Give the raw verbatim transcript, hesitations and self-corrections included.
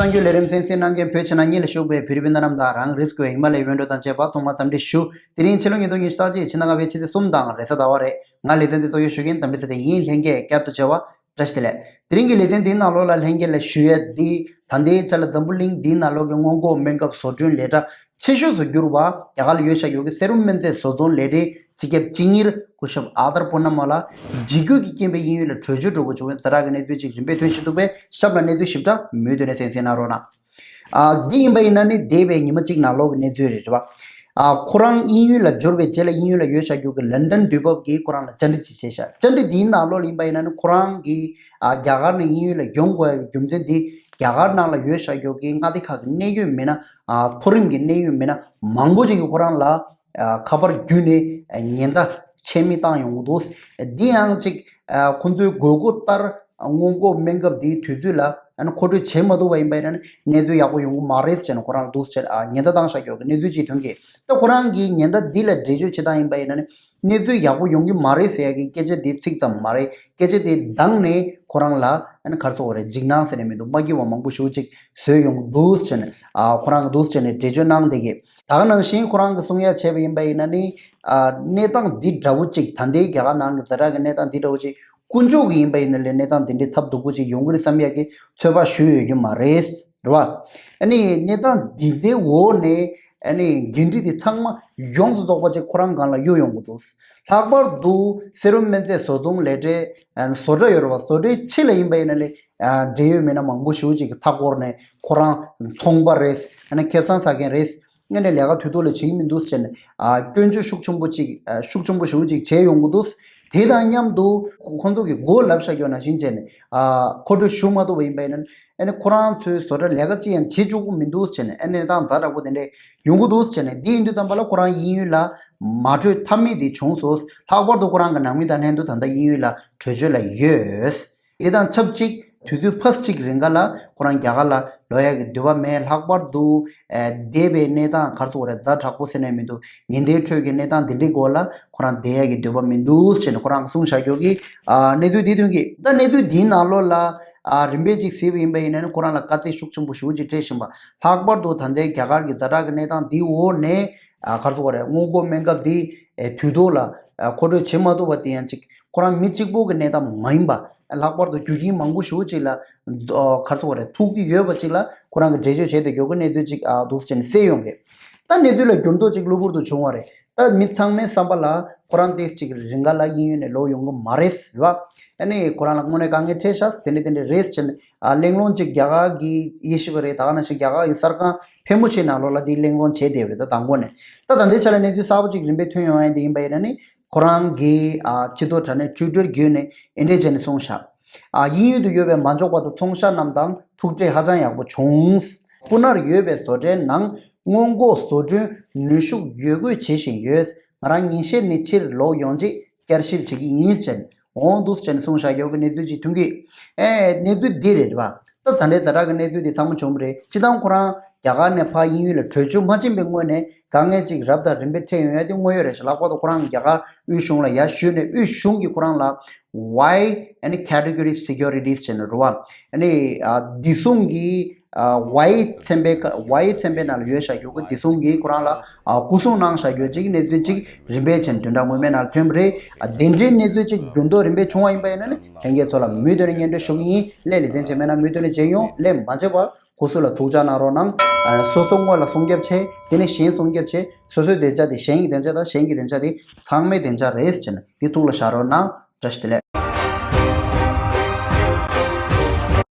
གནང་རྒྱུ་ལས་རིམ་གསན་གཟིགས་གནང་མཁན་བོད་ཕྱི་ནང་གཉིས་ལ་བཞུགས་པའི་བོད་རིགས་སྤུན་ཟླ་རྣམས་དང་རང་རིགས་ཀྱི་ཧི་མ་ལ་ཡའི་འོས་འགྲོ་དང་བཅས་པ་ཐོག་མར་འཚམས་འདྲི་ཞུ། དེ་རིང་ཕྱི་ལོ་ཉིས་སྟོང་ཉི་ཤུ་རྩ་གཅིག་ཕྱི་ཟླ་ལྔ་པའི་ཕྱི་ཚེས་གསུམ་དང་རེས་གཟའ་ཟླ་བ་རེད། ང་ལེ་ཚན་འདི་གཙོ་སྐྱོང་ཞུ་མཁན་དམ་པ་ཚེ་བརྟན་ཡིན། ལྷན་རྒྱས་བསྐྱར་དུ་མཇལ་བ་བཀྲ་ཤིས་བདེ་ལེགས། དེ་རིང་གི་ལེ་ཚན་འདིའི་ནང་ལོགས་ལ་ལྷན་རྒྱས་ལ་ཞུ་ཡས་འདི། ད་ལྟའི་ཆ་ལ་འཛམ་བུ་གླིང་འདིའི་ནང་ལོགས་ཀྱི་སྔོན་འགོག་སྨན་ཁབ་བཟོ་སྐྲུན་ལས་གྲྭ་ཆེ་ཤོས་སུ་གྱུར་བ་རྒྱ་གར་ལ་ཡོད་བཞག་ཡོད་ཀྱི་སེ་རུམ་སྨན་རྫས་བཟོ་ཚོང་ལས་སྡེའི་སྤྱི་ཁྱབ་སྤྱི་གཉེར་སྐུ་ཞབས་ཨ་དར་པུར་ན་མ་ལགས་འཇིགས་སྐུལ་གྱི་རྐྱེན་པས་དབྱིན་ཡུལ་ལ་བྲོས་བྱོལ་འགྲོ་དགོས་བྱུང་བའི་ཛ་དྲག་གི་གནས་ཚུལ་ཅིག་རིམ་པས་ཐོན་བཞིན་འདུག་པས། ཞབས་ལ་གནས་ཚུལ་ཞིབ་ཕྲ་མུ་མཐུད་ནས་གསན་གཟིགས་གནང་རོགས་གནང་། ཨ། འདི་ཡིན་པ་ཡིན་ན་ནི་འདས་པའི་ཉི་མ་གཅིག་ནང་ལོགས་ཀྱི་གནས་ཚུལ་རེད་པ། ཨ། ཁོ་རང་དབྱིན་ཡུལ་ལ་འབྱོར་བའི་རྗེས་ལ་དབྱིན་ཡུལ་ལ་ཡོད་བཞག་ཡོད་ཀྱི་ལན་ཌན་དུས་བབ་ཀྱིས་ཁོ་རང་ལ་བཅར་འདྲི་ཅིག་བྱས་ཤག་བཅར་འདྲི་འདིའི་ནང་ལོགས་ལ་ཡིན་པ་ཡིན་ན་ནི་ཁོ་རང་གིས། ཨ། རྒྱ་གར་ནས་དབྱིན་ཡུལ་ལ་ཡོང་དགོས་ཡ་གི་རྒྱུ་མཚན་འདི་རྒྱ་གར་ནང་ལ་ཡོད་བཞག་ཡོད་ཀྱི་མངའ་སྡེ་ཁག་གི་གནད་ཡོད་མི་སྣ། ཨ། མཐོ་རིམ་གྱི་གནད་ཡོད་མི་སྣ་མང་པོ་ཅིག་གིས་ཁོ་རང་ལ། ཨ། ཁ་པར་བརྒྱུད་ནས་ཉེན་བརྡ་ཆད་མེད་བཏང་ཡོང་གི་འདུག་འདི་ཡང་ཅིག་ཨ། ཁོང་ཚོའི་དགོས་མཁོ་ལྟར་སྔོན་འགོག་སྨན་ཁབ་འདིའི་དུས་ཚོད་ལ་ཨ་ནི་མཁོ་སྤྲོད་བྱེད་མ་ཐུབ་པ་ཡིན་པ་ཡིན་ན་ནི་གནས་ཚུལ་ཡག་པོ་ཡོང་གི་མ་རེད་ཟེར་ནས་ཁོ་རང་ལ་འདུག་ཟེར། ཨ། ཉེན་བརྡ་བཏང་བཞག་ཡོད་ཀྱི་གནས་ཚུལ་ཅིག་ཐོན་གྱི། ད་ཁོ་རང་གིས་ཉེན་བརྡ་འདི་ལ་འགྲེལ་བརྗོད་བྱེད་སྟངས་ཡིན་པ་ཡིན་ན་ནི་གནས་ཚུལ་ཡག་པོ་ཡོང་གི་མ་རེད་ཟེར་ཡ་གི་སྐད་ཆ་འདི་ཚིག་ཙམ་མ་རེད། སྐད་ཆ་དེ་འདང་ནས་ཁོ་རང་ལ་ཨ་ནི་ག་རེ་ཟེར་དགོས་རེད། འཇིགས་སྣང་ཟེར་ནས་མི་འདུག་མ་སྐྱིད་པ་མང་པོ་ཞེ་པོ་ཅིག་བཟོས་ཡོང་གི་འདུག་ཟེར་ནས། ཨ། ཁོ་རང་གིས་འདུག་ཟེར་ནས་འགྲེལ་བརྗོད་གནང་བསྡད་ཀྱི། ད་ག་ནང་བཞིན་ཁོ་རང་གིས་གསུང་ཡ་བྱས་པ་ཡིན་པ་ཡིན་ན་ནི། ཨ། གནས་སྟངས་འདི་འདྲ་བོ་ཅིག་ད་ལྟའི་རྒྱ་གར་ནང་གི་ཛ་དྲག་གི་གནས་སྟངས་འདི་འདྲ་བོ་ཅིག་དཀོན་མཆོག་གིས་ཡིན་པ་ཡིན་ན་ལས་གནས་སྟངས་འདི་འདྲའི་ཐབས་སྡུག་པོ་ཅིག་ཡོང་གི་རེད་བསམ་ཡ་གི་ཚོད་དཔག་ཞུས་ཡོད་རྒྱུ་མ་རེད། རེད་བ། ཨ་ནི་གནས་སྟངས་འདི་འདྲའི་འོག་ནས་ཨ་ནི་འགན་འཁྲི་འདི་ཚང་མ་ཡོངས་སུ་རྫོགས་པ་ཅིག་ཁོ་རང་སྒང་ལ་གཡུག་ཡོང་གི་འདུག་ལྷག་པར་དུ་སེ་རུམ་སྨན་རྫས་བཟོ་ཚོང་ལས་གྲྭའི་ཨ་ནི་བཟོ་གྲྭ་ཡོད་རེད་བ། བཟོ་གྲྭའི་ཕྱི་ལ་ཡིན་པ་ཡིན་ན་ལས། ཨ། འབྲེལ་ཡོད་མི་སྣ་མང་པོ་ཞེ་པོ་ཅིག་གིས་མཐའ་བསྐོར་ནས་ཁོ་རང་མཐོང་པ་རེད། ཨ་ནི་ཁེ་བཟང་ཟ་མཁན་རེད། ངས་ནས་ལས་ཀ་དུས་ཐོག་ལ་བྱེད་ཀྱི་མི་འདུག་ཟེར་ནས། ཨ། སྐྱོན་བརྗོད་ཤུགས་ཆེན་པོ་ཅིག་ཨ། ཤུགས་ཆེན་པོ་ཞེ་པོ་ཅིག་བྱས་ཡོང་གི་འདུག་དེ་དང་མཉམ་དུ་ཁོ་ཚོ་གིས་མགོ་ལབ་བཞག་ཡོད་ནང་བཞིན་བྱས་ནས། ཨ། མཁོ་སྤྲོད་ཞུ་མ་ཐུབ་པ་ཡིན་པ་ཡིན་ན་ཨ་ནི་ཁོ་རང་ཚོའི་བཟོ་གྲྭ་ལས་ཀ་ཅི་ཡང་བྱེད་བཅུག་གི་མི་འདུག་ཟེར་ནས། ཨ་ནི་གནས་སྟངས་ཛ་དྲག་པོ་དེ་འདྲས་ཡོང་གི་འདུག་ཟེར་ནས། འདི་ཡིན་དུས་ཙམ་པ་ལ་ཁོ་རང་དབྱིན་ཡུལ་ལ་མ་བྲོས་ཐབས་མེད་དེ་བྱུང་སོང་། ལྷག་པར་དུ་ཁོ་རང་གི་ནང་མི་དང་ལྷན་དུ་ད་ལྟ་དབྱིན་ཡུལ་ལ་བྲོས་བྱོལ་ལ་ཡོད། དེ་དང་ཆབས་ཅིག་དུས་ཚོད་ཕལ་ཆེར་གྱི་རིང་ག་ལ་ཁོ་རང་རྒྱ་གར་ལ་ལོག་ཡག་གི་འདོད་པ་མེད། ལྷག་པར་དུ། ཨ། འདས་པའི་གནས་སྟངས་ག་རེ་ཟེར་དགོས་རེད། ཛ་དྲག་པོ་ཟེར་ནས་མི་འདུག་ཉེན་བརྡའི་ཁྲོད་ཀྱི་གནས་སྟངས་འདི་འདྲའི་སྐོར་ལ་ཁོ་རང་བསྡད་ཡག་གི་འདོད་པ་མི་འདུག་ཟེར་ནས་ཁོ་རང་གིས་གསུངས་བཞག་ཡོད་ཀྱི། ཨ། གནས་ཚུལ་འདི་ཐོན་གྱི། ད་གནས་ཚུལ་འདིའི་ནང་ལོགས་ལ། ཨ། རིམ་པས་ཅིག་གཟིགས་པ་ཡིན་པ་ཡིན་ན་ནི་ཁོ་རང་ལ་དཀའ་ཚེགས་ཤུགས་ཆེན་པོ་ཞེ་པོ་ཅིག་འཕྲད་བཞིན་པ། ལྷག་པར་དུ་ད་ལྟའི་རྒྱ་གར་གྱི་ཛ་དྲག་གི་གནས་སྟངས་འདིའི་འོག་ནས། ཨ། ག་རེ་ཟེར་དགོས་རེད། སྔོན་འགོག་སྨན་ཁབ་འདི། ཨེ། དུས་ཐོག་ལ། ཨ། མཁོ་སྤྲོད་བྱེད་མ་ཐུབ་པ་དེ་ཡང་ཅིག་ཁོ་རང་མི་གཅིག་པོ་གི་གནས་སྟངས་མ་ཡིན་པ། ལྷག་པར་དུ་རྒྱུ་རྐྱེན་མང་པོ་ཞེ་པོ་ཅིག་ལ། ཨ། ག་རེ་ཟེར་དགོས་རེད། ཐུག་གི་ཡོད་པ་ཅིག་ལ་ཁོ་རང་གིས་འགྲེལ་བརྗོད་བྱས་ཏེ་ཡོད་ཀྱི་གནས་ཚུལ་ཅིག་ཨ། འདུག་ཟེར་ནས་གསལ་ཡོང་གི། ད་གནས་ཚུལ་ལ་འགྱུར་ལྡོག་ཅིག་གློ་བུར་དུ་བྱུང་བ་རེད། ད་མི་ཚང་མའི་བསམ་པ་ལ་ཁོ་རང་ཏོག་ཙམ་ཅིག་རིང་ག་ལ་དབྱིན་ཡུལ་ནས་ལོག་ཡོང་གི་མ་རེད། རེད་བ། ཨ་ནི་ཁོ་རང་ལ་དངོས་གནས་དཀའ་ངལ་འཕྲད་ཤག་དེ་འདྲ་དེ་འདྲ་རེད་ཟེར་ནས། ཨ། གླེང་སློང་ཅིག་རྒྱ་གར་གྱི་དབྱེ་ཞིབ་པ་རེད། ད་ག་ནང་བཞིན་རྒྱ་གར་གྱི་གསར་ཁང་ཕལ་མོ་ཆེའི་ནང་ལོགས་ལ་འདི་གླེང་སློང་བྱས་བསྡད་པ་རེད། ད་དང་པོ་ནས། ད་ད་ལྟའི་ཆ་ལ་གནས་ཚུལ་གསར་པ་ཅིག་རིམ་པས་ཐོན་ཡོང་ཡ་འདི་ཡིན་པ་ཡིན་ན་ནི། ཁོ་རང་གིས། ཨ། སྤྱི་ཚོགས་དྲ་གནས་ཊུའི་ཊར་བརྒྱུད་ནས་འདི་འདྲས་བྱས་ནས་གསུངས་ཤག་ཨ། དབྱིན་ཡུལ་དུ་ཡོད་པའི་མ་འཇོག་པ་དང་ཚོང་ཤག་རྣམས་དང་ཐུག་འཕྲད་ཧ་ཅང་ཡག་པོ་བྱུང་། སྤུ་ན་ར་ཡོད་པའི་བཟོ་གྲྭའི་ནང་སྔོན་འགོག་བཟོ་སྐྲུན་ནུས་ཤུགས་ཡོད་རྒུས་བྱེད་བཞིན་ཡོད། ང་རང་ཉིན་ཤས་ནས་ཕྱིར་ལོག་ཡོང་རྗེས་བསྐྱར་ཞིབ་བྱེད་ཀྱི་ཡིན་ཟེར། འོང་འདུག་ཟེར་ནས་གསུངས་བཞག་ཡོད་ཀྱི་གནས་ཚུལ་ཅིག་ཐོན་གྱི། ཨེ། གནས་ཚུལ་འདི་རེད་པ། ད་ད་ལྟའི་ཛ་དྲག་གི་གནས་ཚུལ་འདི་ཚང་མ་བྱུང་བ་རེད། སྤྱིར་བཏང་ཁོ་རང་རྒྱ་གར་ནས་ཕར་དབྱིན་ཡུལ་ལ་བྲོས་བྱོལ་མ་ཕྱིན་པའི་སྔོན་ནས་དཀའ་ངལ་ཅིག་རབ་དང་རིམ་པས་འཕྲད་ཡོང་ཡ་དེ་དངོས་ཡོད་རེད་ཤག་ལྷག་པར་དུ་ཁོ་རང་རྒྱ་གར་དབུས་གཞུང་ལ་ཡར་ཞུས་ནས་དབུས་གཞུང་གིས་ཁོ་རང་ལ་ཝའི་ཨ་ནི་ཁེ་ཊི་གོ་རི་སི་ཀུ་རི་ཊི་ཟེར་ནས་རེད་པ། ཨ་ནི་ཨ་བདེ་སྲུང་གི་ཨ་ཝའི་ཚན་པའི་ཁ་ཝའི་ཚན་པའི་ནང་ལ་ཡོད་བཞག་ཡོད་ཀྱི་བདེ་སྲུང་གིས་ཁོ་རང་ལ་ཨ་སྐུ་སྲུང་གནང་བཞག་ཡོད་ཅིག་གནས་ཚུལ་ཅིག་རིམ་པས་བྱས་ནས་བདུན་ཕྲག་སྔོན་མའི་ནང་ལ་ཐོན་པ་རེད། ཨ་དེ་འདྲའི་གནས་ཚུལ་ཅིག་འགྱུར་ལྡོག་རིམ་པས་བྱུང་བ་ཡིན་པ་ཡིན་ན་ནི་ལྷན་རྒྱས་ཚོ་ལ་མུ་མཐུད་ནས་སྙན་སྒྲོན་ཞུ་གི་ཡིན། སླད་ལེ་ཚན་རྗེས་མའི་ནང་མུ་མཐུད་ནས་མཇལ་ཡོང་། སླད་མ་མཇལ་བར་སྐུ་གཟུགས་ལ་ཐུགས་ཅག་གནང་རོགས་གནང་། ཨ་སོ་སོ་སྔོན་ལ་སྲུང་སྐྱོབ་བྱེད། དེ་ནས་གཞན་སྲུང་སྐྱོབ་བྱེད། སོ་སོའི་བདེ་འཇགས་དེ་གཞན་གྱི་བདེ་འཇགས་དང་གཞན་གྱི་བདེ་འཇགས་དེ་ཚང་མའི་བདེ་འཇགས་རེད་ཟེར་ནས་འདི་ཐུགས་ལ་བཞག་རོགས་གནང་། བཀྲ་ཤིས་བདེ་ལེགས།